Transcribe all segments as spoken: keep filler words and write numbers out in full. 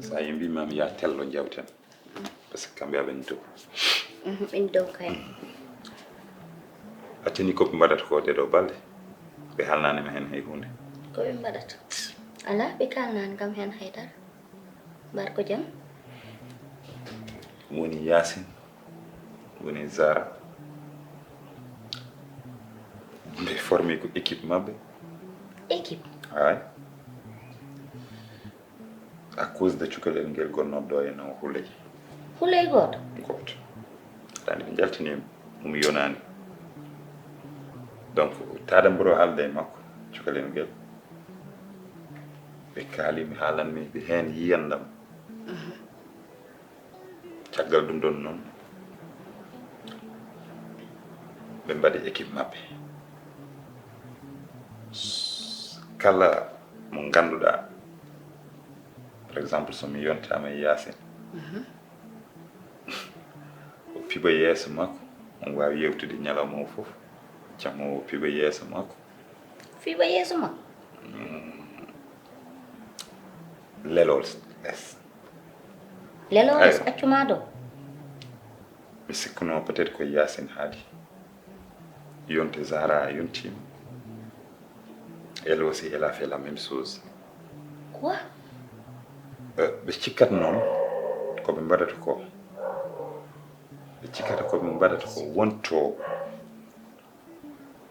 Sa yimbi mam ya tello jawten. Parce que kamɓe aɓen dow. Mhm, ɓen dow kay. Accini ko ɓe mbaɗata ko ɗe ɗo balɗe. Ɓe halnani ma hen hay hunde. Ko ɓe mbaɗata? Ala, ɓe kalnani kam hen haydara. Mbar ko jam? Woni Yacine, woni Zara. Ɓe formi ko équipe maɓɓe. Équipe? Ay. À cause de cukalel ngel gonnoo ɗo e no Huley. Huley gooto? Gooto. Aɗa anndi ɓe njaltini mo, mi yonaani. Donc, taada mboro haalde e makko, cukalel ngel. Ɓe kaali, mi haalanmi ɓe heen yiyandam. Mhm. Caggal ɗum ɗon noon, ɓe mbaɗi équipe maɓɓe. Kala mo ngannduɗaa, par exemple, so mi yontaama e Yaasin, mhm, o piba yeeso makko, on waawi yewtude ñalawma o fof, jamma o piba yeeso makko. Piba yeeso makko? Mm. Lelol les. Lelol les, aywa, accu ma ɗo. Mi sikkuno peut-être ko Yaasin haali. Yonti Zahra yontiima. Elle aussi, elle a fait la même chose. Quoi? Euh, ɓe cikkat noon ko ɓe mbaɗata ko. Ɓe cikkata ko ɓe mbaɗata ko wonto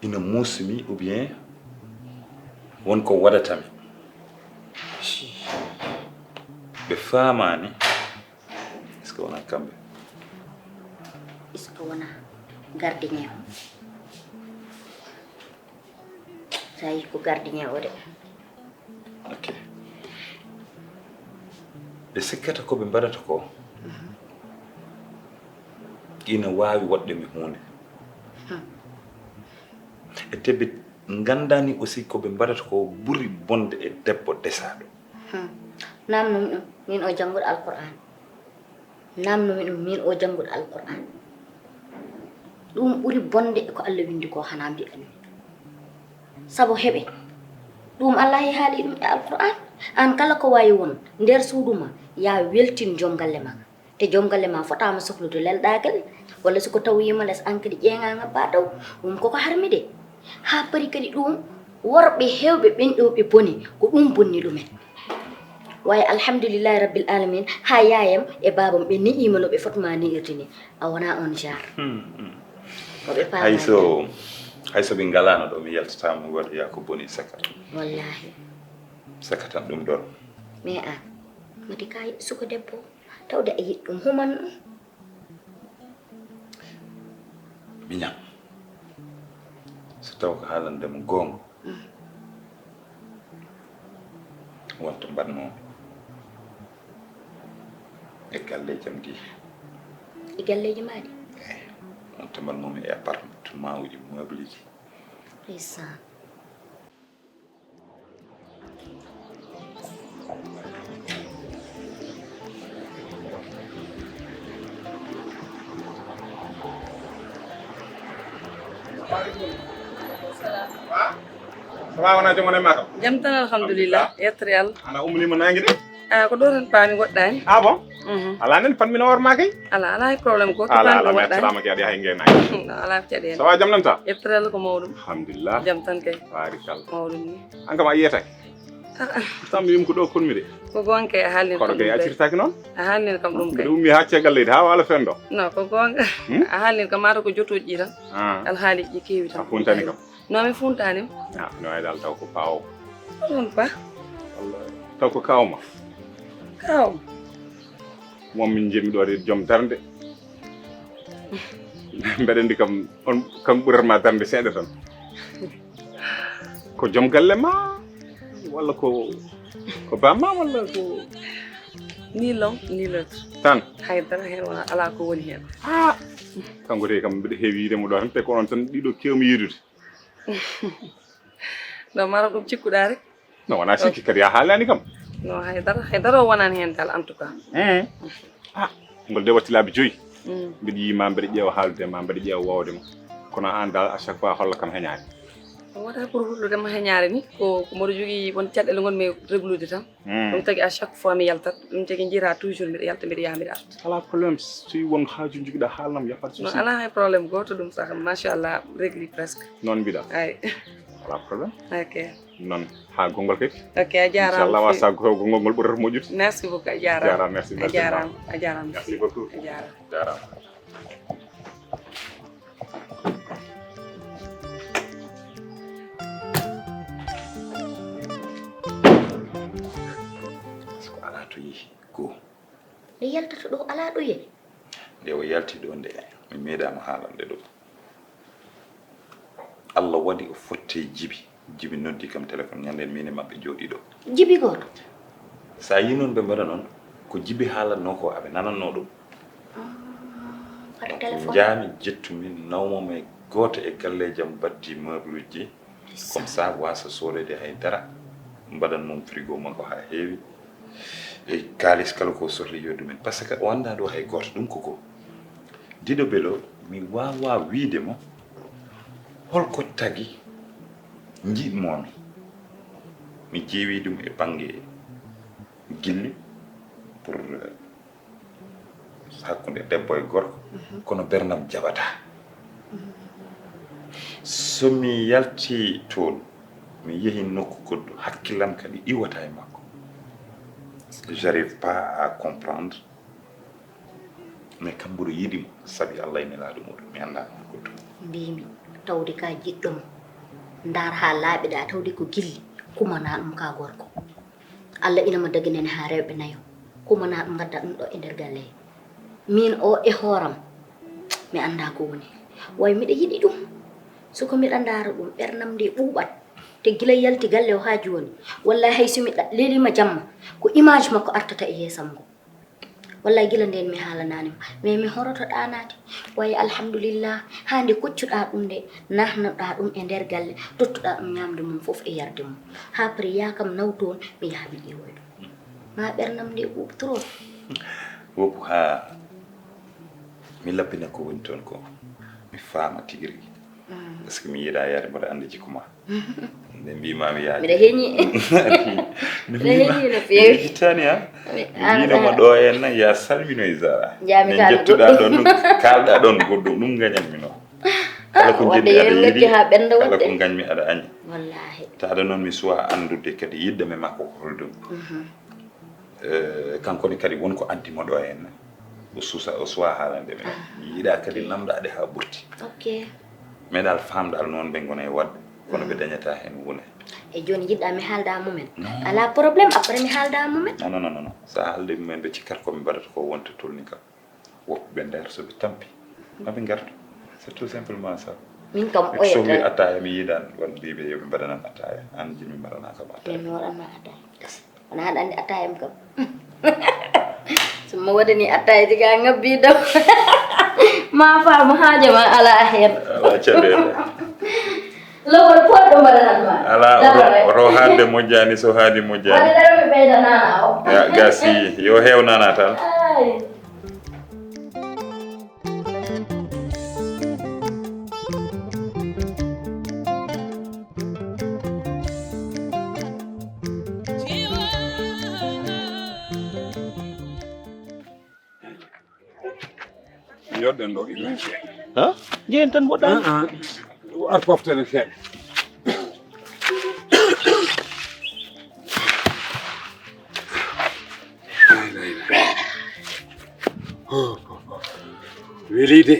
ina muusumi ou bien won ko waɗata mi. Ɓe faamaani. Est-ce que wonaa kamɓe? Est-ce que wonaa gardien o? Tawi ko gardien o de. Ok. Ɓe sikkata ko ɓe mbaɗata ko, mhm, ina waawi waɗde mi huunde. Hmm. E te ɓe nganndaani aussi ko ɓe mbaɗata ko ɓuri bonde e debbo desaaɗo. Hmm. Naamno mi ɗum, min o jannguɗo Alqur'aan. Naamnomi ɗum, min o jannguɗo Alqur'aan. Ɗum ɓuri bonde e ko Allah winndi ko, hana mbiɗa ɗum. Sabu heɓe. Ɗum Allah e haali ɗum e Alqur'aan. Aan kala ko wayi won nder suudu ma, ya weltin joom galle ma. Te joom galle ma fotaama sohlude lelɗaagal, walla si ko tawiima les an kadi ƴeeŋaanga ba taw, ɗum koko harmi de. Haa pari kadi ɗum, worɓe heewɓe ɓen ɗo ɓe boni, ko ɗum bonni ɗumen. Waaye alhamdulillahi rabbil alamin, haa yaayam e baabam ɓe ni'iima no ɓe fotma ni'irde ni. A wonaa on genre. Hmm, hmm. Ko ɓe paamaani. Hay so, hay so ɓe ngalaano ɗo, mi yaltataama mi waɗoya ko boni saka. Wallahi. Saka tan ɗum ɗon. Mais an, mati kay suka debbo, tawde a yiɗi ɗum, human ɗum. Miñam, so taw ko haalande mo goonga, mm, wonto mbaɗnoo e galleejam ndi. E galleeji maa ɗi? Eey, wonto mbaɗnoo mi e appartement uji, meuble ji. Ndeysaan. Sawa, wona jom wona e ma kam? Jam tan, alhamdulillah. Alhamdulillah. Yettere Allah. Ana umri mo nangi de? Ah, ko ɗo tan paami goɗɗaani. Ah bon? Mhm. Ala nen, panmi no worma kay. Ala, ala hay problème ko. Ala, ala, mi accirama kay, adi hay ngena. Ala caɗeele. Sawa, jam nan ta? Yettere Allah ko mawɗum. Alhamdulillah. Jam tan kay. Barikalla. Mawɗum ni. An kam a yiyata. Ah, ah. Pourtant mi yim ko ɗo konmi de. Ko goonga kay, a haalni kono kam kay ɗum a kay. Accirtaki noon. A haalni kam ɗum kay. Mbiɗa ummi haa caggal leydi, haa waalo fendo. Non, ko goonga. Hmm? A haalni kam, mata ko jotooji ɗi tan. Ah. Alhaali ɗi keewi tan. A funtani kam. No mi funtani. Ah, no ay dal taw ko pawo. Ɗum pa. Wallahi. Taw ko kawma. Kawma. Moom min jemi ɗo de joom darde. Mbeɗa anndi kam, on kam ɓuratma darde seeɗa tan. Ko joom galle ma, walla ko, ko bamma, walla ko? Ni l'un, ni l'autre. Tan? Hay dara heen wona, alaa ko woni heen. Ah! Kanko de kam, mbiɗa heewi yiide mo ɗo tan, te ko onon tan ɗiɗo keewmi yiidude. No mara ɗum cikkuɗaa rek? No, wona sikki kadi a haalani kam. No, hay dara, hay dara o wonani heen dal, en tout cas. Hmm. Ah, ngol de watti laabi joyi. Mm. Mbiɗa yii ma, mbiɗa ƴeewa haalude ma, mbiɗa ƴeewa wowde ma. Kono aan dal, à chaque fois, holla kam heñaani. Wota pour hullude ma he ñaare ni, ko ko mboɗo jogii won caɗeele ngonmi reglude tan. Hmm. Ɗum tagi à chaque fois mi yaltat, ɗum tagi njiiraa toujours mbiɗa yalta, mbiɗa yaha, mbiɗa arta. Alaa problème, si won haaju njogiɗaa haalnam, y a pas de souci. Non, alaa hay problème gooto, ɗum sax machallah regli presque. Noon mbiɗa. Ay. Alaa problème. Ok. Noon haa gonngol kadi. Ok, a jaaraama. Inchallah, wa sa gonngol ngol ɓurata moƴƴude. Merci beaucoup, a jaaraama. Jaaraama, merci, merci. A jaaraama, a jaaraama. Merci beaucoup. A jaaraama. Jaaraama. Ko alaa to yehi goo. Nde yaltata ɗo alaa ɗo yehi. Nde o yalti ɗo nde, mi meeɗaama haalande ɗum. Allah waɗi o fotte Jibi. Jibi noddi kam téléphone ñande min e maɓɓe jooɗi ɗo. Jibi gooto? Sa yi noon ɓe mbaɗa noon, ko Jibi haalatnoo ko aɓe nanannoo ɗum. Ah, par téléphone. Njaami jettumi nawmami gooto e galleejam baddi meuble-uji. Comme ça, wasa soodede hay dara. Mbaɗan mum frigo makko haa heewi. E kaalis kala ko sohli yo ɗumen. Parce que o anndaa ɗo hay gooto, ɗum ko ko. Diɗo Belo, mi waawaa wiyde mo holko tagi njiɗ-moo-mi. Mi ƴeewi ɗum e bannge gilli pour, euh, hakkunde debbo e gorko, kono ɓernam jaɓataa. So mi yalti toon, mi yehi nokku goɗɗo, hakkillam kadi iwata e makko. J'arrive pas à comprendre. Mais kam mboɗo yiɗi mo, sabi Allah e Nelaaɗo muɗum, mi anndaa ko goɗɗum. Mbiymi, tawde ka jiɗɗo mo, ndaar haa laaɓiɗaa, tawde ko gilli, kumanaa ɗum ka gorko. Allah ina mo daginani haa rewɓe nayo, kumanaa ɗum ngadda ɗum ɗo e nder galle he. Miin o e hooram, mi anndaa ko woni. Way miɗa yiɗi ɗum. So ko miɗa ndaara ɗum, ɓernam nde ɓuuɓat. Te gila yalti galle o haa jooni, wallahi hay so mi ɗa-, leliima jamma, ko image makko artata e yeesam ngo. Wallahi gila ndeen mi haalanaani mo, mais mi horoto ɗaanaade. Wayi alhamdulillah, haa nde koccuɗaa ɗum nde, nahnoɗaa ɗum e nder galle, tottuɗaa ɗum ñaamde mum fof e yarde mum. Haa pare yaha kam naw toon, mi yaha mi ƴeewoya ɗum. Ma ɓernam nde ɓuuɓ trop. Woppu haa mi lappina ko woni toon ko. Mi faama tigi rigi. Mm. Parce que mi yiɗaa yaade mboɗo annda jikku ma. Nde mbiimaami yaade. Mbiɗa heñi. Mbiɗa heñi no feewi. Ittani ha. Mi mbino ma ɗo en nan ya salmino e Zara. Njaami ne kala jettuɗaa ɗon ɗum, kalɗaa ɗon goɗɗum, ɗum ngañanmi noon. Kala ko njiɗmi aɗa yiɗi, kala ko ngañmi aɗa añi. Wallahi. Taada noon mi suwa anndude kadi yiɗde me makko ko holɗum. Mhm. Eh, kanko ne kadi won ko addi mo ɗo en. O susa, o suwa haalande men. Ah. Mi yiɗaa kadi namdaade haa ɓurti. Ok. Meɗal faamdal noon ɓe ngona e waɗde, kono ɓe dañataa heen wune. E jooni njiɗɗaa mi haalda mumen? Non. Alaa problème, après mi haalda mumen. Non, non, non, non, non. So a haalde mumen, ɓe cikkat ko mi mbaɗata ko wonta tolni kam. Woɓɓe ɓe nder so ɓe tampi, ma ɓe ngartu. C'est tout simplement ça. Min kam o sohli attaaya, mi yiɗan won mbiiɓe yo ɓe mbaɗanan attaaya. An jiɗmi mbaɗana kam attaaya. Min mi waɗanma attaaya. Yes. Wona haɗa anndi attaaya am kam. So mo waɗani attaaya jiga ngabbi ɗo. Ma faam haaje ma alaa heen. Alaa caɗeele. Lowol poɗɗo mbaɗanat ma. Alaa, oto haadde moƴƴaani, so haadi moƴƴaani. Waɗa dara mi ɓeyda naana o. Ya, gasi, yo heew naana tan. Ay. Yoɗɗen ɗo, Ibrahima. Ha? Njehen tan mboɗɗani. Ah, ah. Ar poftere seeɗa. Weli de.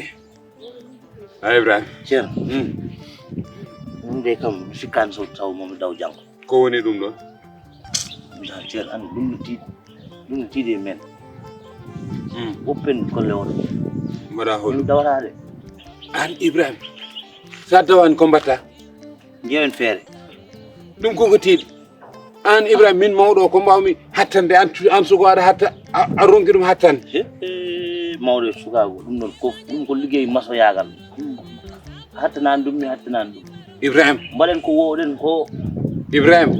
A Ibrahima. Ceerno. Hmm. Ɗum de kam, mi sikkaani so taw momi daw janngo. Ko woni ɗum ɗon? Ndaa, Ceerno, an ɗum no tiiɗi, ɗum no tiiɗi e men. Hmm. Woppen golle oɗo. Mbaɗa hol? Min dawataa de. An Ibrahima, so a dawaani ko mbaɗtaa? Njeewen feere. Ɗum ko ko tiiɗi. An Ibrahima, min mawɗo o, ko mbawmi hattande an, tu-, an suko aɗa hatta, a, a ronki ɗum hattande. He, he, mawɗo e sukaagu, ɗum ɗon fof, ɗum ko liggey masoyaagal. Hattanani ɗum, mi hattanani ɗum. Ibrahima. Mbaɗen ko wowɗen ko. Ibrahima,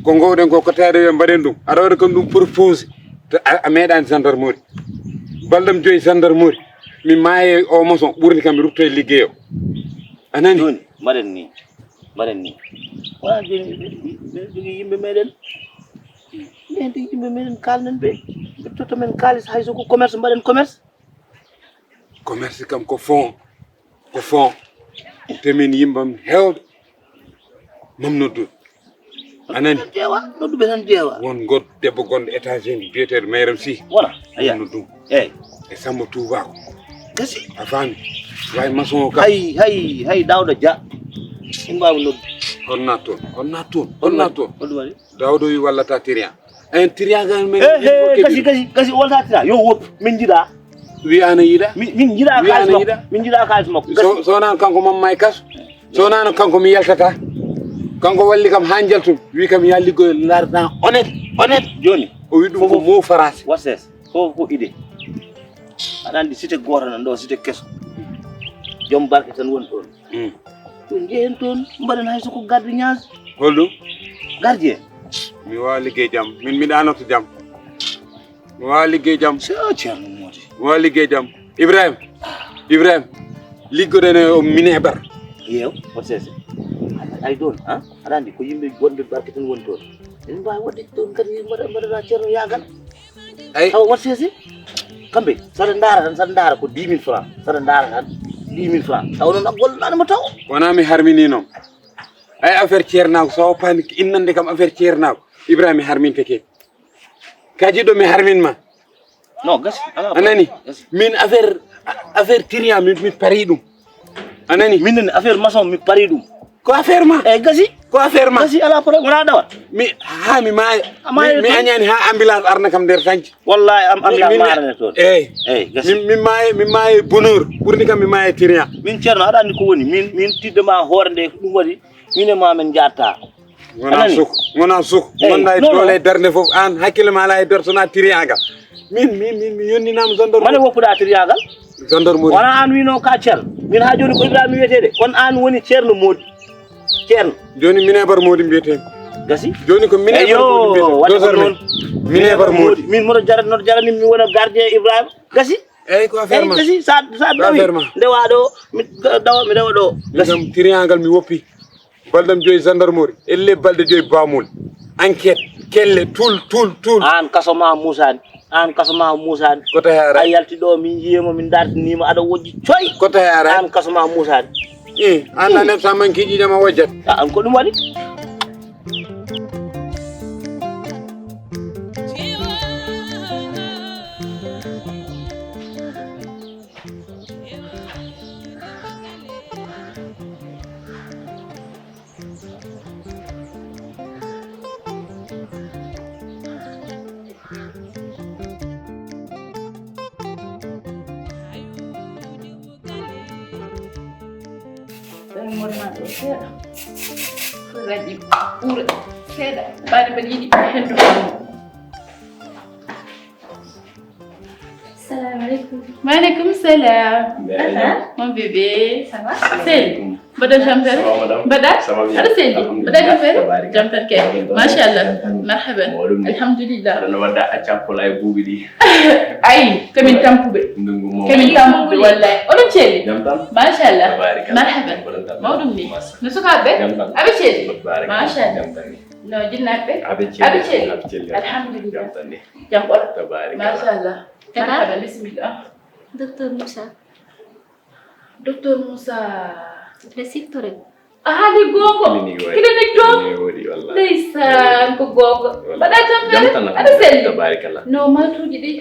ko ngowɗen ko, ko taade wiya mbaɗen ɗum. Aɗa waɗa kam ɗum proposé. Te a, a meeɗaani gendarmerie. Balɗam joyi gendarmerie. Mi maaye o maçon, ɓurni kam mi rutto e liggey o. A nani? Jooni, mbaɗen ni. Mbaɗen ni. Wona joni, ɓe jogii yimɓe meɗen. Nden tigi yimɓe meɗen, kalnen ɓe. Ɓe totta men kaalis, hay so ko commerce, mbaɗen commerce. Commerce kam ko fond, ko fond. Te min yimɓam heewɓe. Mam noddu. A nani? Jeewa, nodduɓe tan jeewa. Won god debbo gonɗo États-Unis biyeteeɗo Mayram Sy. Wona, aya. Noddu. Eyi. E Samba Tuubako. Gasi. A faami? Way maçon o kam. Hay, hay, hay, Daouda Dia. Min mbaawa noddu. On naat toon, on naat toon, on naat toon. Hoɗum waɗi? Daouda wi wallata tiriyan. En tiriyan kan men. He, he, gasi, gasi, gasi, wallata tiriyan. Yo woɗɗu, min njiɗa. Wi an a yiɗa? Min, min njiɗa kaalis makko. Min njiɗa kaalis makko. So, so wonaa kanko Mam May Kas. So wonaa kanko mi yaltata. Kanko walli kam haa njaltum. Wi kam ya liggoyo laarata honnête, honnête. Jooni. O wi ɗum ko mo français. What's this? Fof ko idée. Aɗa anndi cité gooto nan ɗo, cité keso. Joom barke tan woni ɗoon. Hmm. Ɗum njehen toon, mbaɗen hay so ko gardiennage. Holɗum? Gardien. Mi waawa liggey jam. Min mi ɗaanoto jam. Mi waawa liggey jam. So Ceerno Moodi. Mi waawa liggey jam. Ibrahima. Ibrahima. Liggoɗen e o minebar. Yeew, o sese. Ay ɗoon, ha? Aɗa anndi ko yimɓe wonɓe barke tan woni toon. En mbaawi waɗde ɗoon kadi mbaɗa, mbaɗa Ceerno yaagal. Ay. Tawa wat sese. Kamɓe, saɗa ndaara tan, saɗa ndaara ko dix mille francs. Saɗa ndaara tan, dix mille francs. Tawa noon a gollanaani mo taw. Wonaa mi harmini noon. Ay affaire ceernaagu, so a woppaani innande kam affaire ceernaagu. Ibrahima mi harminteke. Ka jiɗɗo mi harmin ma. Non, gasi, alaa A nani? Gasi. Min affaire, affaire tiriyan, mi, mi pari ɗum. A nani? Min nani affaire maçon, mi pari ɗum. Ko affaire ma? Eyi, gasi. Ko affaire ma? Gasi, alaa problème, wonaa dawat. Mi, haa mi maaya. A maaya Mi, mi to? Añaani haa ambulance arna kam nder tanki. Wallahi, am, am, Mi, am mi, maarane toon. Eyi. Eyi, gasi. Mi, mi maaya, mi maaya bonheur. Ɓurni kam mi maaya tiriyan. Min Ceerno, aɗa anndi ko woni? Min, min tidde ma hoore nde, ko ɗum waɗi, min e ma min njaarta. Wona Anani? Suk, wona suk. Eyi, Wonda e non, doole non. E darnde fof. An hakkille ma ala e darto na tiriyagal. Min, min, min, mi yonninaama gendarmerie. Mane woppuɗa tiriyagal? Gendarmerie. Wona an wino ka Ceerno. Min ha joni ko Ibrahima wiyetede. Kono an woni Ceerno Moodi. Ceerno. Joni minebar Moodi mbiyetemi. Gasi? Joni ko minebar Moodi mbiyetemi. Wadde ko noon. Minebar Moodi. Min moto jarani, noto jarani mi wona gardien Ibrahima. Gasi? Eyyi, ko affaire ma. Gasi, sa, sa dawi. Ndewa ɗo, mi dawa, mi dawa ɗo. Gasi. Kam tiriyagal mi woppi. Balɗam joyi gendarmerie, elle balɗe joyi bamol. Enquête, kelle, tul, tul, tul. An kaso ma musani. An kaso ma musani. Ko tawi haray? A yalti ɗo, min yiyima, min dartinima, aɗa wojji coy. Ko tawi haray? An kaso ma musani. Eh, an a nefsa man kiiji jama wojjat. A an ko ɗum waɗi? Ɗon wonma ɗo seeɗa. Ko raƴi ɓuura seeɗa. Ɓaade mbeɗa yiɗi hendu. Salam alaikum. Wa alaikum salam. Aha. Mon bébé. Ça va? Sel. Mbaɗa jam tan? Ça va, madame? Mbaɗa? Ça va bien. Aɗa selli? Alhamdulillah. Mbaɗa jam tan? Tabarikalla. Jam tan kay. Mawɗum. Mashallah. Mawɗum. Alhamdulillah. Aɗa no wadda a cappol ay buuɓi ɗi. Ay, komin tampuɓe. Ndungu mo. Komin tampuɓe, wallahi. Oɗon celli? Jam tan? Mashallah. Tabarikalla. Marhaban. Mbaɗon tan? Mawɗum ni. Masa. No sukaaɓe? Jam tan. Aɓe celli? Tabarikalla. Mashallah. Jam tan ni. No jinnaɓe? Aɓe celli. Aɓe celli. Aɓe celli. Alhamdulillah. Jam tan ni. Jam ɓolo. Tabarikalla. Mashallah. Tata? Marhaban, bisimilla. Docteur Moussa. Docteur Moussa. Ɓe siftoren. A haali goonga. Clinique waɗi. Clinique to? Clinique waɗi, wallahi. Ndeysaan, ko goonga. Wallahi. Mbaɗa tampere? Jam tan, aɗa selli? Tabarikalla. No matuuji ɗi?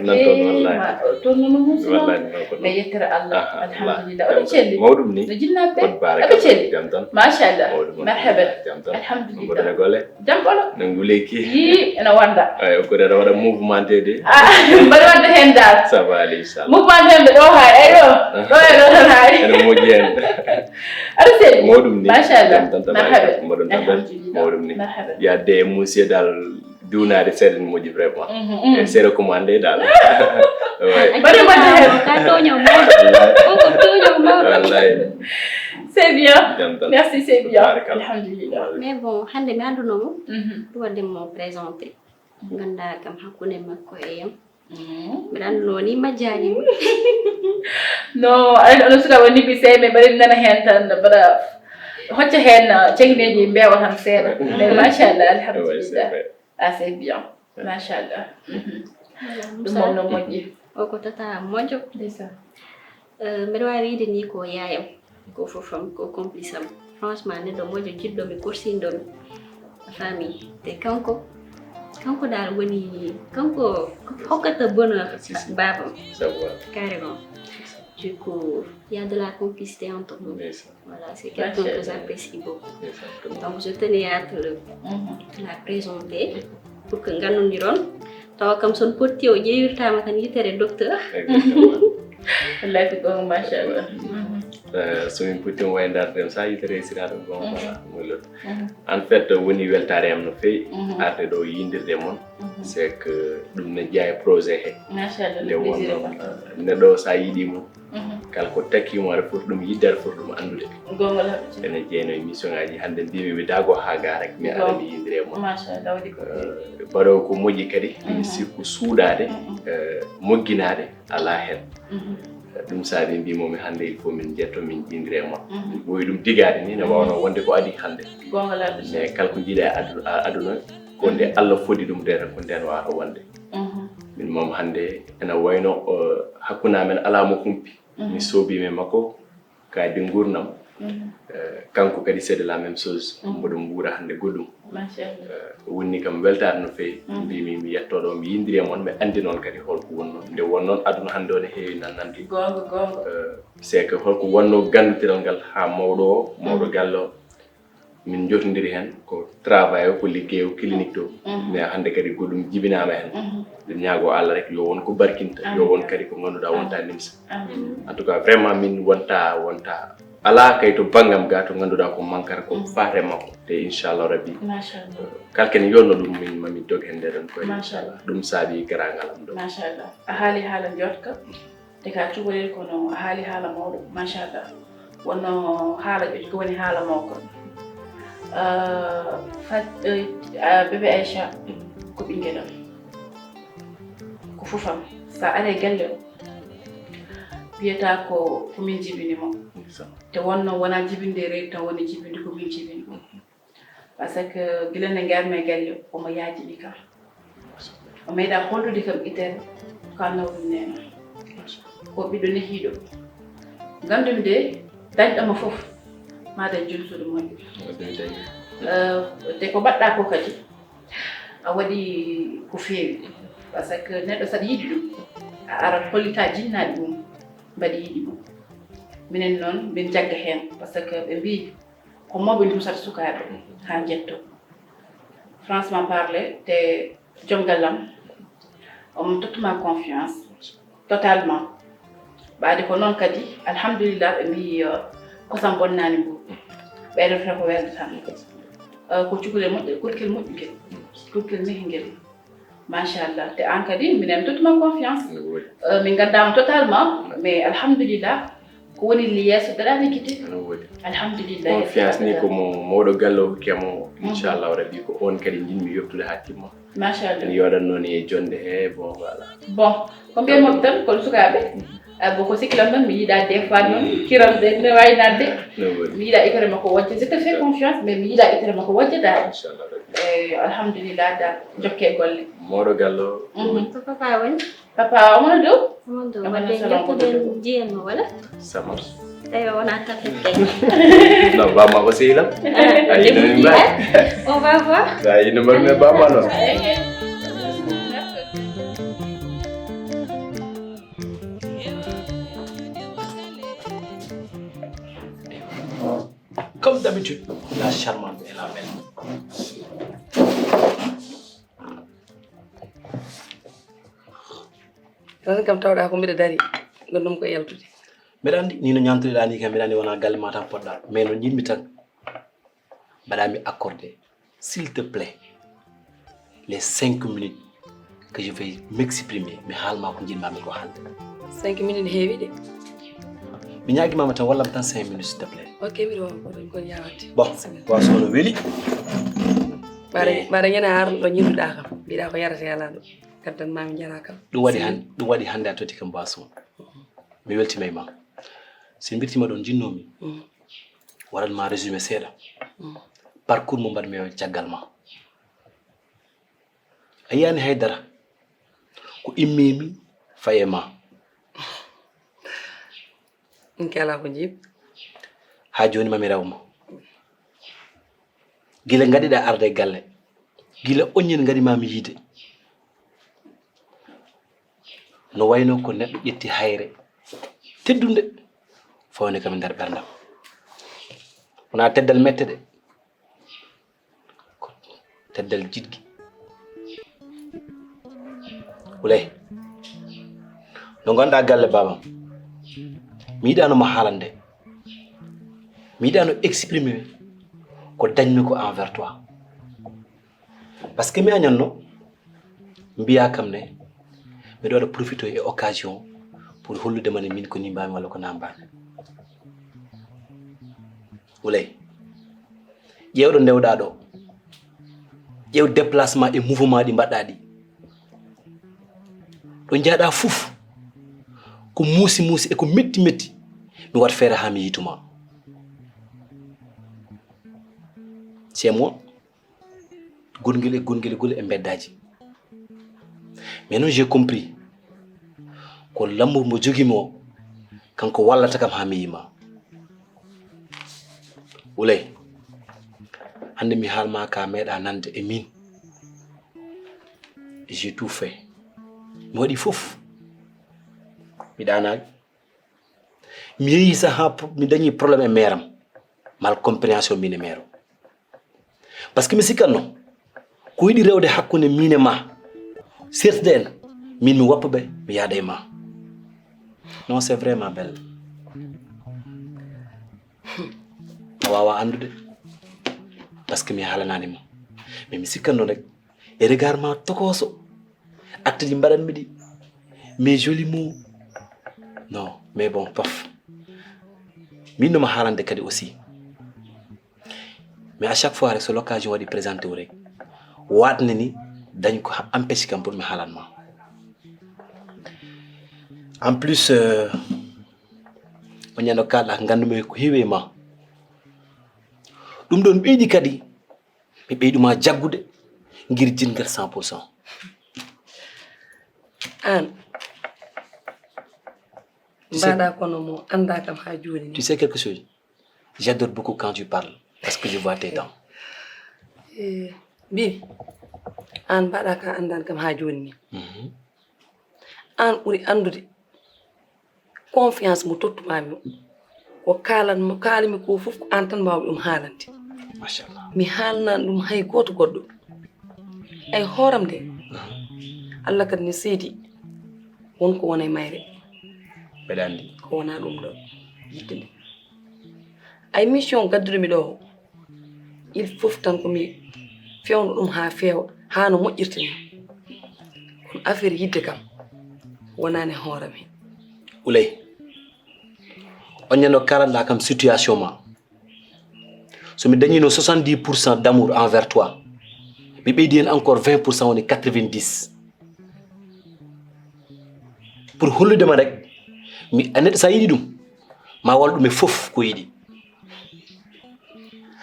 Nan toon, eh, wallahi. Ma, toon noon muusi noon. Wallahi, noon ko noon. E yettere Allah. Aha, alhamdulillah. Wallahi. Oɗo celli? Mawɗum ni. No jinnaaɓe? Tabarikalla. Aɓe celli? Jam tan. Machallah. Mawɗum, marhaban. Jam tan. Alhamdulillah. Mboɗo golle. Jam ɓolo. No nguleeki. Yii, ene wonda. Eyi, ko ene waɗa mouvementé de. Ah, mbaɗa wadde heen dal. Ça va, inchallah. Mouvementé heen ɗo haay, eyi ɗo. Ɗo e ɗo tan haay. Ene moƴƴi heen. Aɗa selli? Mawɗum ni. Machallah. Jam tan, tabarikalla. Marhaban. Mboɗon tan. Alhamdulillah. Mawɗum ni. Marhaban. Yadde e monsieur dal duunaade seeɗa ne moƴƴi vraiment. Mhm, mhm. E seeɗa commandé dal. Ouais. Mbaɗa wadde heen. Ka tooño mawɗo. Wallahi. On ko tooño mawɗo. Wallahi. C'est bien. Jam tan. Merci, c'est bien. Tabarikalla. Alhamdulillah. Mais bon, hannde mi annduno mo. Mhm. Ɗum waɗde mo présenté. Nganndaa kam hakkunde makko e yam. Mm. Mbiɗa anndi noon ni majjaani mo. No, aɗa anndi onon sukaaɓe on ni ɓe sey, mais mbaɗen nana heen tan, mbaɗa Hocca heen, uh, ceŋneeji mbeewa tan seeɗa. Mais machallah, alhamdulillah. Ah, c'est bien. Machallah. Mhm. Ɗum moom no moƴƴi. O ko tata moƴƴo. Ndeysaan. Eh, mbeɗa waawi wiide ni ko yaayam, ko fofam, ko complice am. Franchement, neɗɗo moƴƴo, jiɗɗo mi, korsinɗo mi. A faami? Te kanko, kanko dal woni, kanko hokkata bonheur baabam. Carrément. Du coup, il y a de la complicité entre nous. Ndeysaan. Voilà, c'est quelqu'un que j'apprécie beaucoup. Donc, je tenais à te le, la présenter pour que ngannondiron. Tawa kam son potti o ƴeewirtaama tan yitere docteur. Exactement. Wallahi ko goonga, machallah. Eh, so min potti mo wayndardem sa yitere siraɗo goonga, voilà, mo lot. En fait, woni weltaare am no feewi arde ɗo yindirde mon. C'est que ɗum ne jeyaa e projet he. Machallah, nde wonno neɗɗo sa yiɗi mo, kala ko takki mo aɗa foti ɗum yidde, aɗa foti ɗum anndude. Goonga labɓe. Ene jeeyno émission ngaji hannde mbimi mi dago ha ga rek mi ara mi yindire mo. Machallah, waɗi ko. Eh, baɗo ko moƴƴi kadi mi sikku suuɗade, eh, mogginaade ala hen. Eh, ɗum saabi mbimo mi hannde il faut min jetto min yindire mo. Min ɓooyi ɗum digaade ni ne wawno wonde ko adi hannde. Goonga labɓe. Mais kala ko jiiɗa e adu- a- aduna ko nde Allah fodi ɗum de tan ko nden wawata wonde. Min moom hannde ena wayno, eh, hakkunde amen ala mo humpi. Mi soobima e makko kadi nguurndam. Eh, kanko kadi c'est de la même chose. Mboɗo nguura hannde goɗɗum. Machallah. Eh, wonni kam weltaare no feewi. Mbimi mi yetto ɗo mi yindiri e mon mi anndi noon kadi holko wonno. Nde won noon aduna hannde o ne heewi nannande. Goonga, goonga. Eh, c'est que holko wonno ganndiral ngal ha mawɗo o, mawɗo galle o. Min jotondiri hen ko travail o, ko liggey o, clinique to. Mais hannde kadi goɗɗum jibinama hen. Ɗum ñaago Allah rek yo won ko barkinta, yo won kadi ko ngannduɗaa wonta nimsa. En tout cas, vraiment min wonta, wonta ala kay to banngam ga to ngannduɗaa ko mankata ko faate makko. Te inchallah rabbi. Machallah. Kala ken yolno ɗum min mami dog hen nde ɗon koye. Machallah. Ɗum saabi garangal am ɗo. Machallah. A haali haala njootka. Te ka cukalel kono a haali haala mawɗo, machallah. Wonno haala ƴoƴ ko woni haala mawko. Ah, Fat-, eh, ah, bébé Aïcha, ko ɓinngel am. Ko fofam. Sa are galle o, wiyata ko, ko min jibini mo. Te wonno wona jibinde reedu tan woni jibinde ko min jibini mo. Parce que gila nde ngarmi e galle, omo yaajini kam. O meeɗa hollude kam itere, ko a nawɗum neema. Ko ɓiɗɗo nehiiɗo. Ngandumi de, dañɗo mo fof, ma dañ jumsuɗo moƴƴo. Eh, te ko mbaɗɗa ko kadi, a waɗi ko feewi. Parce que neɗɗo saɗa yiɗi ɗum, a arat hollita jinnaaɓe mum, mbaɗi yiɗi ɗum. Minen noon, min jagga heen, parce que ɓe mbii, ko mawɓe ndusata sukaaɓe haa njetto. Franchement parler, te joom gallam, omo tottuma confiance totalement. Ɓaade ko noon kadi, alhamdulillah, ɓe mbii, eh, kosam bonnaani mbo. Ɓeydo fota ko welde tan. Eh, ko cukalel moƴƴo, kurkel moƴƴugel, kurkel nehingel. Machallah. Te aan kadi, minen tottuma confiance. No woodi. Eh, min nganndaama totalement, mais alhamdulillah, ko woni yeeso daɗaani gite. No woodi. Alhamdulillah. Confiance ni ko mo mawɗo galle o hokkemo, inchallah rabbi, ko on kadi jinmi yottude haa timma. Machallah. En yooɗan noon e jonde he, bon, voilà. Bon, ko mbiyatmi tan ko sukaaɓe. Ah, bon, ko sikkilam noon, mi yiɗa des fois noon, kiram de, ne waawi naatde. No woodi. Mi yiɗa itere makko wojja. Je te fais confiance, mais mi yiɗa itere makko wojja daal. Inchallah rabbi. Eh, alhamdulillah, daal, jokke golle. Mawɗo galle o. Ko papa woni? Papa, omo no dow? Omo dow. Omo no wadde salon ko jettuɗen dow. Njiyen mo, wala? Ça marche. Tawi o wona tapet kay. Non, bamma ko sehil am. Ah, a yino min mbaɗi. On va voir. A yino mbaɗi men bamma noon. Comme d'habitude, la charmante et la belle. Tan kam tawɗa ko mbiɗa dari, gonɗum ko yaltude. Mbeɗa anndi, ni no ñaamtoɗaa ni kam, mbeɗa anndi wonaa galle ma tan poɗɗa. Mais no njiɗmi tan, mbaɗa mi accordé, s'il te plaît, les cinq minutes que je vais m'exprimer, mi haalma ko njiɗmami ko haalde. Cinq minutes heewi de. Mi ñaagimama tan, wallam tan cinq minutes, s'il te plaît. Ok, mbiɗa wawa ko ɗum ko yawate. Bon, boisson no weli. Mbaɗa, mais mbaɗa ñande arɗo ñinduɗa kam. Mbiɗa ko yarate ala ɗo. Gaddan ma mi jara kam. Ɗum waɗi han-, ɗum waɗi hannde a totti kam boisson. Mi weltima e ma. Si mbirtima ɗon jinnomi. Mm. Waɗan ma résumé seeɗa. Parcours mo mbaɗmi o caggal ma. A yiyani haydara. Ko immimi faye ma. Nke ala ko jiib. Ha joni mami rew ma. Gila ngaɗiɗa arde e galle. Gila oñen ngaɗi mami yiide. No wayno ko neɗɗo ƴetti hayre teddunde fawne kam e nder ɓerndam. Wona teddal mette de. Ko teddal jiɗgi. Wulay. No gonɗa galle babam. Mi yiɗano mo haalande. Mi yiɗano exprimer ko dañmi ko envers toi. Parce que mi añanno mbiya kam ne mbiɗo waɗa profité e occasion pour hollude mane min ko ni mbami walla ko na mbami. Wulay. Ƴeewɗo ndewɗa ɗo. Ƴeew déplacement e mouvement ɗi mbaɗɗa ɗi. Ɗo jaaɗa fof ko muusi muusi e ko metti metti. Mi wat feere ha mi yituma. C'est moi. Gongel e gongel gol e mbeddaji. Mais non, j'ai compris ko lamour mo jogimi o kanko wallata kam ha mi yima. Wulay. Hande mi haalma ka meeɗa nande e min. J'ai tout fait. Mi waɗi fof. Mi ɗanaki. Mi yeehi saha mi dañi problème e meeram. Mal compréhension min e meero. Parce que mi sikkanno ko yiɗi rewde hakkunde min e ma. Sertude en min mi woppa ɓe mi yaada e ma. Non, c'est vraiment belle. A wawa andude. Parce que mi haalanani ma. Mais mi sikkanno rek e regard ma tokoso. Acte ji mbaɗanmi ɗi. Mais joli mot. Non, mais bon, paf. Min no ma haalande kadi aussi. Mais à chaque fois rek so l'occasion waɗi présenté o rek watne ni dañ ko empêche kam pour mi haalan ma. En plus, euh, o ñande kalɗa ko ngandumi ko heewi e ma. Ɗum ɗon ɓeydi kadi mi ɓeyduma jaggude ngir jingal cent pour cent. An Tu sais- mbaɗa kono mo anda kam ha joni. Tu sais quelque chose? J'adore beaucoup quand tu parles parce que je vois tes dents. Eh, Bibi, an mbaɗa ka andan kam ha joni ni. Mhm. An ɓuri andude confiance mo tottumami o. Ko kalan mo kalimi ko fof ko an tan mbawmi ɗum haalande. Machallah. Mi haalnan ɗum hay goto goɗɗo. Ay hooram de. Allah kadi ne seedi won ko wona e mayre. Mbeɗa andi. Ko wona ɗum ɗo yiɗde nde. Ay mission gadduɗo mi ɗo o, il faut tan ko mi fewno ɗum ha feewa ha no moƴƴirta ni. Kono affaire yidde kam wonani hooram he. Ulay, on ñande o kalanɗa kam situation ma. So mi dañino soixante-dix pour cent d'amour envers toi, mi ɓeydi hen encore vingt pour cent, woni quatre-vingt-dix. Pour hollude ma rek mi a neɗɗo sa yiɗi ɗum ma wal ɗum e fof ko yiɗi.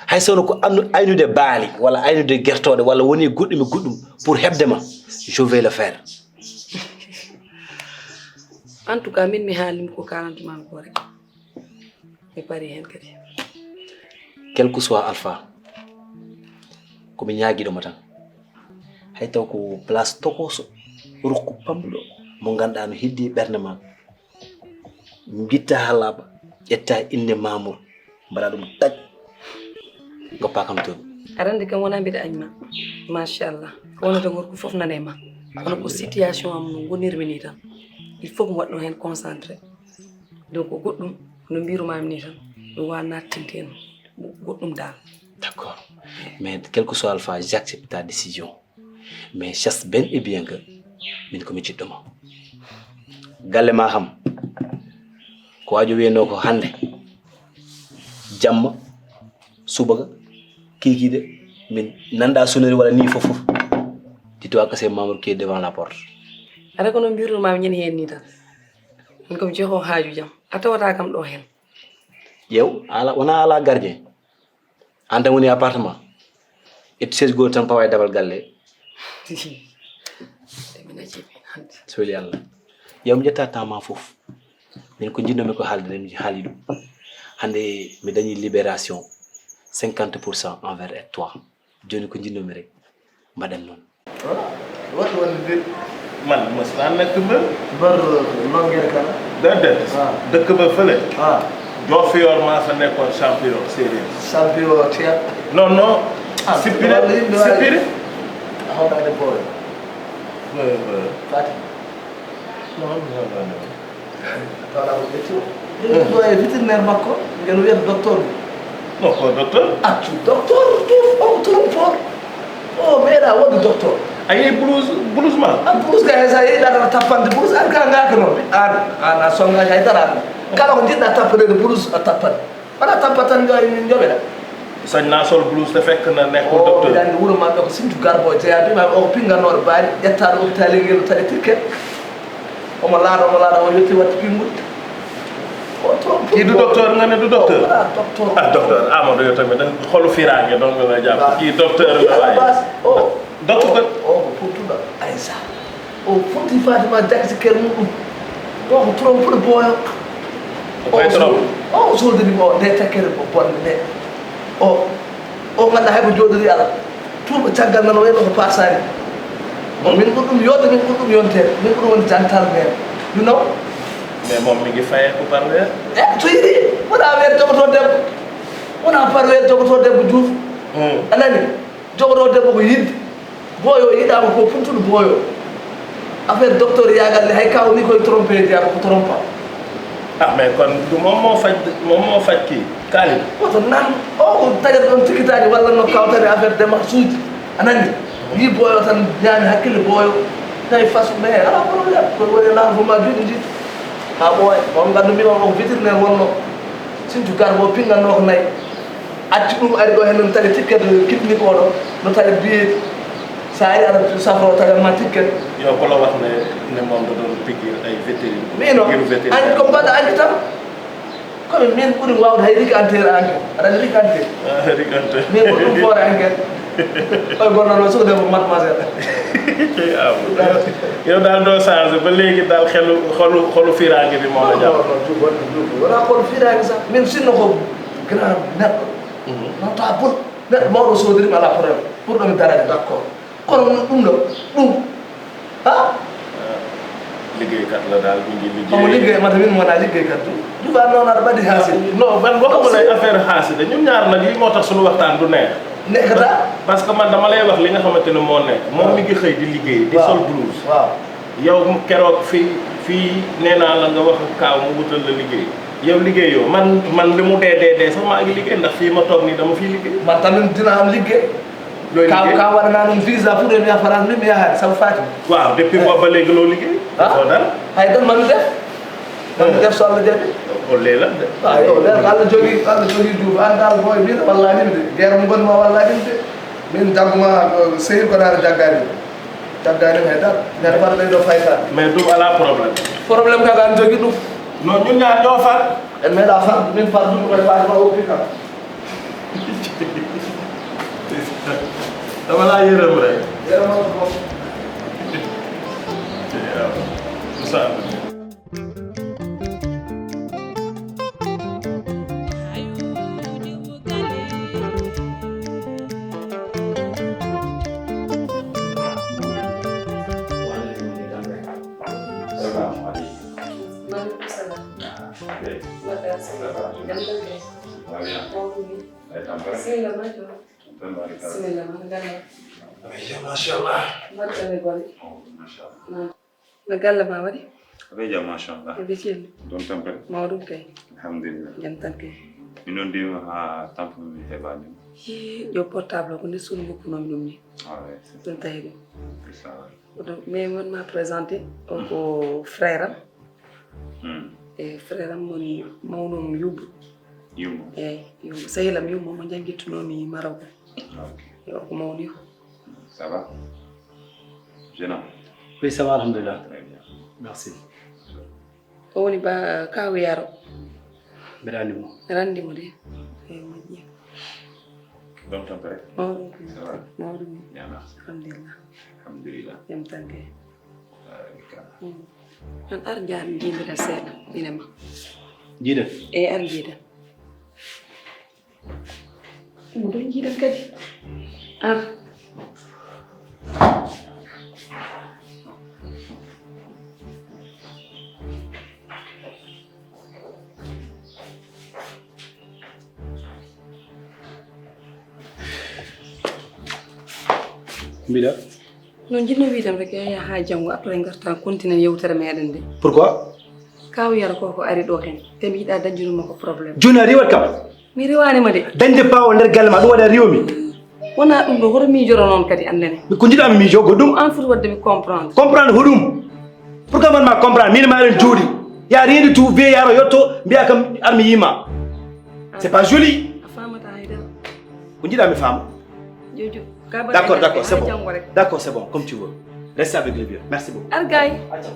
Hay sowno ko annu aynude baali walla aynude gertooɗe walla woni e goɗɗum e goɗɗum pour heɓde ma, je vais le faire. En tout cas min mi haalimi ko kalantumami ko rek. Mi pari hen kadi. Quel que soit alpha, komi ñaagiiɗo ma tan. Hay taw ko place tokoso, rokku pamɗo mo ganduɗa no heddi e ɓernde ma. Mbitta ha laaɓa, ƴetta inde Mamour, mbaɗa ɗum tag, goppa kam toon. Aɗa andi kam wona mbiɗa añma. Machallah. Ko wonata gorko fof nana e ma. Kono ko situation am no gonirmi ni tan. Il faut ko mi waɗno hen concentré. Donc ko goɗɗum no mbirumami ni tan. Ɗum wawa nattinte hen goɗɗum dal. D'accord. Mais quel que soit alpha, j'accepte ta décision. Mais sache bel et bien que min komi jiɗɗo ma. Galle ma kam ko wajo wiyano ko hande jamma subaka kikiɗe min nanda sonnerie walla ni fof fof. Dis-toi que c'est Mamour qui est devant la porte. Aɗa ko no mbirumami ñande hen ni tan. Min komi jogo haaju jam. A tawata kam ɗo hen. Yew, ala, wona ala gardien. An tan woni appartement. Ƴettu chaise goo tan pawa e dabal galle. Soli Allah. Yew mi ƴetta temps ma fof. Min ko jinnoomi ko haalde mi haali ɗum. Hannde mi dañi libération cinquante pour cent envers et toi. Jooni ko jinnoomi rek mbaɗen noon. What what is it? Man mos naa nekk mbër. Mbër Longueur kan? Déedéet. Ah. Dëkk ba fële. Ah, Diofior maa fa nekkoon champion séeréer. Champion tiap. Non non. Ah, Sipiri wala yimɓe waawi. Sipiri. How about the boy? Euh, euh, Fati. non non non. Wala ko ƴetti o. Ɗo e vétérinaire makko ngel wiyata docteur. Non ko docteur. Accu docteur tuuf o trompeur. O meeɗa wonde docteur. A yehi blouse blouse ma. An blouse ka hay sa yehi ɗaɗata tappande blouse an ka ngaka noon an an a songaji hay dara an kala ko jiɗɗa tappaneede blouse a tappat wala tappat tan joɓeɗa. Sañ naa sol blouse te fekk na nekkul O docteur. Dande wuro maɓɓe ko sintu garbo jeeya bima o ko pingannoɗo baali ƴettaɗo hôpital ngel taƴa ticket. Omo laaɗa omo laaɗa o yetti watti pingol. O trompe. Kii du docteur nga ne du docteur. Wala docteur. Ah docteur Amadou yow tamit da xolu firange donc la jàpp kii docteur la waaye. Bas o Docteur. O ko pour tout ɗo Aïssa. O foti Fatima jakki si ker muɗum. O ko trompe de boyo. Koy trompe. O soldiri o nde takkere ko bonde nde. O o ganduɗa hay ko joɗori ala. Tuuba caggal nan wayno ko pasani. Min ɓurɗum yodde min ɓurɗum yontere min ɓurɗum woni jantal men. You know? Mais moom mi ngi fayee ko par weer. E so yiɗi wona weer jogoto debbo. Wona par weer jogoto debbo juuf. A nani? Jogoto debbo ko yidde. Boyo yiɗama ko puntuɗo boyo. Affaire docteur yagal ne hay kaw ni koye trompe jeeyaɓe ko trompa. Ah mais kon du moom moo faj moom moo faj kii Khalid. Woto nan o ko taƴata ɗon tikkitaji walla no kawtani affaire démarche uji a nani. Yi boyo tan ñaami hakkille boyo tawi façon mais ala problème koye woni lan fo ma juuɗe jiɗi. Ha ɓooya on ngandu mbiɗon on vétérinaire wonno sintu garbo pinganno ko nayi. Acci ɗum ari ɗo henen tawi ticket clinique oɗo no tawi billet. Sa ari aɗa safro tawi ma ticket. Yow ko la wax ne ne moom da doon piqûre ay vétérinaire. Mino Piqûre vétérinaire. Añ ko mbaɗa añi tan. Kono min ɓuri wawde hay rigantere enquête aɗa andi rigantere. Ah, rigante. Min ko ɗum foore enquête. Koye gonnoɗo sokde ko mademoiselle. Yow daal doo changé ba léegi daal xelu xolu xolu firange bi moo la jàpp. Wona kon firange sax min sinno ko grand neɗɗo notable neɗɗo mawɗo sodiri mi ala problème pour ɗomi darade d' accord. Kono ɗum ɗo ɗum ha Liggéeykat la daal mi ngi omo liggéey. Liggéey mata min wona liggéeykat du duba noon aɗa mbaɗi haasi. Non man waxuma lay affaire xaasi de ñun ñaar nag lii moo tax suñu waxtaan du neex. Nekkata. Parce que man dama lay wax li nga xamante ne moo nekk moom mi ngi xëy di liggéey di sol blouse. Waaw. Yow keroog fii fii nee naa la nga wax ak kaaw mu wutal la liggéey yow liggéeyoo man man li mu dee dee dee sax maa ngi liggéey ndax fii ma toog nii dama fii liggéey. Man tamit dina am liggéey. Looy Kaw liggéey. Kaw waɗa naa ɗum visa pour en yaha France min mi yahaade sabu Fatima. Waaw depuis boobu ba léegi loo liggéey. Ah? Doo dara. Hay tan mami def. Mami def so Allah jaɓi. O leela de. Ah yo leer Allah jogi Allah jogi juuf an dal boy min walla min de guerre mo gonma walla min de. Min jagguma sehil ko dara jaggani. Jaggani hay dal. Ñande fata ɓeydo fayta. Mais ɗum alaa problème. Problème kaka an jogi ɗum. Non ñun ñaar ñoo far. En meeɗa far min far ɗum koye Fatima oppi kam. Dama laa yërëm rek. Yërëmal ko. Sa Maaleykum salaam. Mbaɗɗaa si jam tan kay. Mawɗum ni. Bisimilla ma joom. Bisimilla ma galla. Machallah. Mbaɗɗon e golle. Machallah. No galle ma waɗi? Aɓe jam machallah. E bisimilla. Ɗon tampere. Mawɗum kay. Alhamdulillah. Jam tan kay. Mi noddiima haa tampo mi heɓaani. Yo portable o ko nde suudu ngoppunomi ɗum ni. Ah ouais. Ɗum tawi ɗum. C'est ça. Mais wonma présenté o ko frère am. E frère am woni mawno mo yubbo. Yumma. Eyyi, yumma. Sehil am yumma mo janngittunoomi Maroc. Ok. Yo ko mawni ko. Ça va? Jeune homme. Oui, ça va, alhamdulillah. Très bien. Merci. O woni ba kaw Yaro. Mbeɗa anndi mo. Aɗa anndi mo de. Eyi, moƴƴi. Ɗon tampere? Mawɗum. Ça va? Mawɗum. Ñaama. Alhamdulillah. Alhamdulillah. Jam tan kay. Barikalla. Mm. An ar jaa mi jiidira seeɗa, ina ma. Jiiden? Eyi, ar jiiden. Ɗum ɗon jiiden kadi. Ar. Mbiɗa. No jiɗno wiidam rek, yaya haa janngo, après ngarta continen yewtere meɗen nde. Pourquoi? Kaw yara ko ko ari ɗo hen, te mi yiɗa dañjunuma ko problème. Jooni a riwat kam? Mi riwani ma de. Dañde baawo nder galle ma, ɗum waɗa riwmi. Wona ɗum ɗo, hoto miijoro noon kadi anndene. Ko jiɗa mi miijo goɗɗum? An foti waɗde mi comprendre. Comprendre hoɗum? Pourquoi man ma comprendre? Min ma eɗen juuɗi. Y a rien du tout, vieux yaro yotto, mbiya kam armi yima. C'est pas joli. A famata haydara. Ko jiɗa mi faama? Jojo. D'accord, d'accord, c'est bon. D'accord, c'est bon, comme tu veux. Reste avec le vieux. Merci beaucoup. Argay. Attends.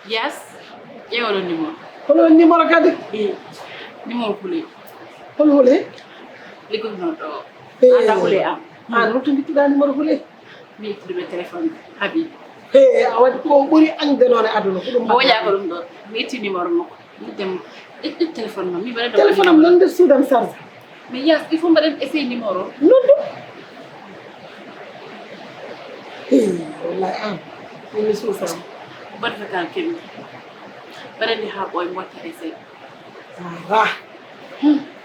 Yes. Ƴeewa ɗon numéro. Hol on numéro kadi? Eh, numéro hule. Hol hule? Liggotono ɗo. Eh. Anda hule am. An holto mbittuɗa numéro hule? Mi ittude ɓe téléphone Habib. He, a waɗi ko ɓuri añde noon e aduna, ko ɗum. Mo woƴa ko ɗum ɗo. Mi itti numéro makko. Mi dem, it, it téléphone ma. Mi mbaɗa ɗo téléphone am nan nder suudu am charge. Mais yes, il faut mbaɗen essai numéro. Noddu. He, wallahi an. Min mi suusama. Boɗe vocal keɓi. Mbaɗen ndi haa ɓooy mbotta essai. Ara.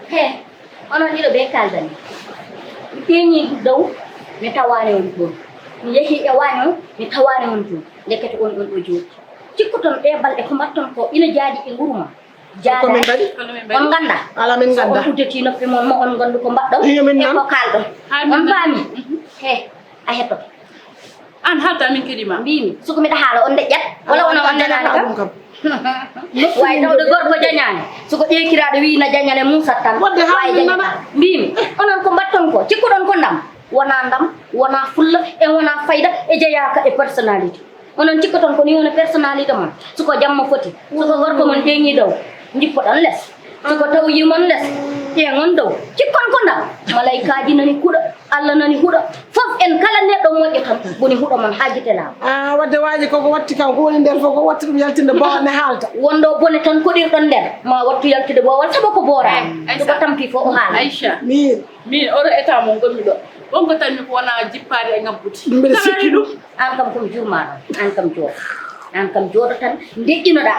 He, onon ɗiɗo ɓe kaldani. Mi ƴeeŋi dow, mi tawaani on toon. Mi yehi e waaño, mi tawaani on toon. Ndekete on ɗon ɗo jooɗi. Cikkoton ɗe balɗe ko mbaɗton ko ina jaadi e nguru ma. Ko min mbaɗi? On ngannda? Ala min ngannda. So on udditi noppi mon ma on nganndu ko mbaɗɗon. Iyo, min e nan. Ko kalɗon. On faami? Mhm. He, a hettoto. An haalta min kadi ma. Mbimi, suko miɗa haala on deƴƴat. Wala wona on nanaani kam. Wawi tawde gorko jañaani. Suko ƴeekiraaɗo wiyi na jañane muusat tan. Waɗde haala wawi min jañata. Nana. Mbimi, onon ko mbaɗton ko, cikkuɗon ko ndam. Wona ndam, wona fulla, e wona fayda, e jeyaaka e personnalité. Onon cikkoton ko ni woni personnalité mon. Suko jamma foti, suko gorko mon ƴeeŋi dow, jippoɗon les. Suko tawi mon les, ƴeeŋon dow. Cikkon ko ndam. Malaykaaji nani kuɗa, Allah nani huɗa. Fof en kala neɗɗo moƴƴo tan, woni huɗo mon haa gite laaɓa. Ah, wadde waaji koko watti kam, ko woni nder fof ko watti ɗum yaltinde boone haalta. Wonɗo bone tan koɗirɗon nder, ma wattu yaltude boowal, sabu ko booraani. Ay, Aïssa. Ko tampi fof o haala. Aïcha. Min. Min, oɗo état mo ngonmi ɗo. Wonko tanmi ko wona jippaade e ngabbude. Mbiɗa sikki ɗum. An kam ko mi jurma ɗon. An kam jooɗo. An kam jooɗo tan, ndeƴƴinoɗa.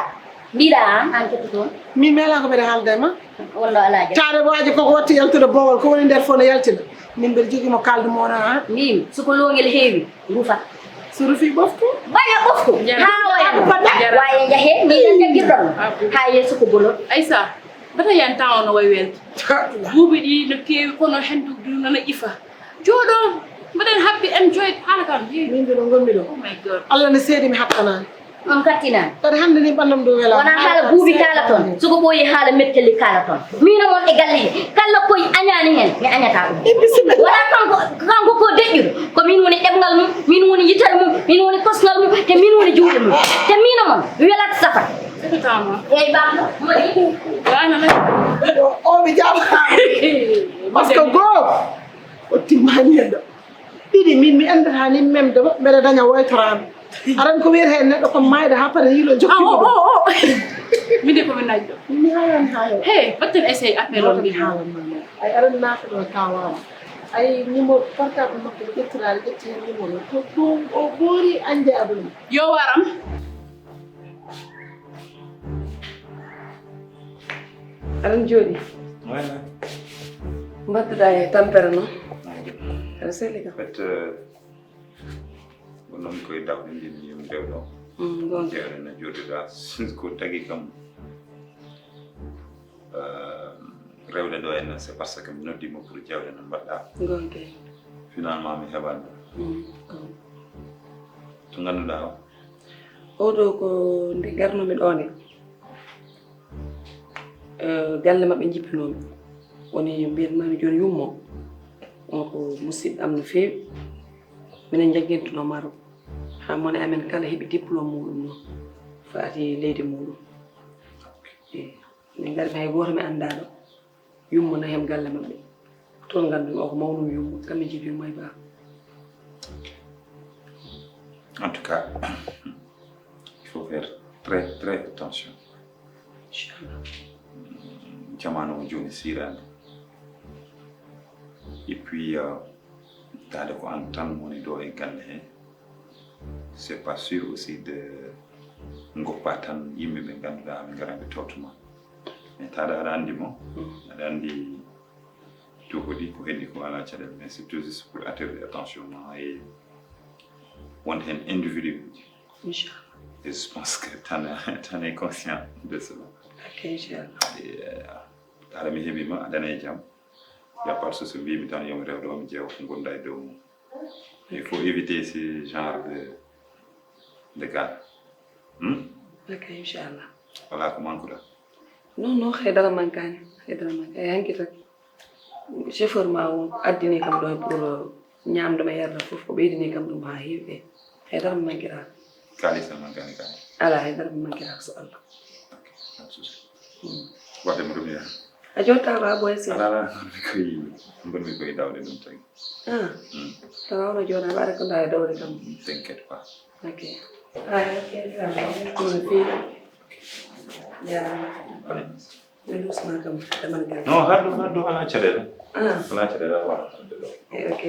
Mbiɗa an, an kettoto. Min mi alaa ko mbeɗa haalda e ma. Wonɗo alaa jam. Taade waaji koko watti yaltude boowal, ko woni nder fof no yaltina. Min mbeɗa jogii mo kaldu mo wona an. Min, so ko loongel heewi, rufa. So rufi ɓoftu. Baña ɓoftu. Jara. Haa wayano. Jara. Waye njahe, min tan jaggirɗon. Abu. Haa yeeso ko bolol. Aïssa, mbata yan tan ono way welde. Duuɓi ɗi no keewi kono hendu du nana ifa. Jooɗo, mbaɗen happy, enjoy, haala kam heewi. Min de ɗo ngonmi ɗo. Oh my God. Allah ne seedi mi hattanaani. On kattinaani. Kadi hannde ni ɓanndam ɗo wela. Wona haala buubi kaala toon. Soko ɓooyi haala metteli kaala toon. Miino mon e galle he. Kala koye añaani heen, mi añataa ɗum. E bisimilla. Wona kanko, kanko ko deƴƴuɗo. Ko min woni ɗemngal mum, min woni yitere mum, min woni kosngal mum, te min woni juuɗe mum. Te miino mon, welat safat. Seko tama. Eyi, baaɗo, moƴƴi. Wano men. O, o, mi jaɓa. Parce que goo, o timmaani heddo. Ɗiɗi, min mi anndata ni memde mo, mbeɗa daña woytoraama. Aran ko wiyata heen neɗɗo ko maayde haa pare yiilo jokki. Ah, oh, oh, oh. Min de ko mi nañɗo. Min mi haalani haa heewa. Hey, batten essai appel on. Min haalan ma. Ay aran naata ɗo tawaama. Ay numéro portable makko ɓe ƴettiraade, ƴetti heen numéro. Ko ɗum o ɓoori añde aduna. Yo waram. Aɗa jooɗi? Wayna. Mbaɗduɗa e tampere noon? Aɗa selli kam? Fait, euh, ko noon koye daɓɓe mbimi yo mi rew ɗo. Mm, goonga. Jewɗe no jooɗiɗa, ko tagi kam, euh, rewde ɗo henna, c'est parce que mi noddiima pour jewde no mbaɗɗa. Goonga. Finalement, mi heɓaani ɗum. Mm, goonga. To ngannduɗaa o? Oɗo ko nde ngarnomi ɗo nde. Eh, galle maɓɓe jippinomi. Woni mbiyatnoomi jooni yummo. On ko musidɗo am no feewi. Minen njaggintuno Maroc. Mone amen kala heɓi diplôme muɗum noon, faati leydi muɗum. Eyi, min ngari hay gooto mi anndaano yummana heen galle maɓɓe. Toon nganndu-mi o ko mawnum yumma, kam mi jiibi yumma e baa. En tout cas, il faut faire très, très attention. Inchallah. Jamaanu o jooni siiraani. Et puis, euh, taade ko aan tan woni ɗo e galle he. C'est pas sûr aussi de ngoppa tan yimɓe ɓe ngannduɗaa ɓe ngara ɓe tawtuma. Mais taade aɗa anndi mo, aɗa anndi duuɓi ko heddi ko alaa caɗeele, mais c'est tout juste pour attirer attention ma e won heen individu uji. Inchallah. Et je pense que tan tan est conscient de cela. Ok, inchallah. Et, euh, aɗa mi heɓi ma aɗana e jam. Y a pas de souci, mbimi tan yomi rew ɗo mi jeewa ko gonda e dow mum. Il faut éviter ce genre de de cas. Hmm? Ok, inchallah. Wala ko manqueɗa. Non, non, hay dara manquaani, hay dara manquaani. Ay hanki tan. Chauffeur ma o addini kam ɗo pour ñaamde ma yarda fof ko ɓeydini kam ɗum haa heewi. Hay dara mi manqueɗa. Kaalis a manquaani kaalis. Alaa hay dara mi manqueɗa so Allah. Ok, pas de souci. Waɗde mo ɗum yaha. A jonta ko a boy se. Ala ala, mi koy mbonmi koy dawde ɗum tagi. Ah. Tawa ono jona ɓaɗa ko ndawi dawde kam. T'inquiète pas. Ok. Ah, ok. Kono fi. Ya. Ɓe dusma kam. Daman gari. Non, haɗu haɗu ala caɗeele. Ah. Ala caɗeele wala haɗu ɗo. Eh, ok.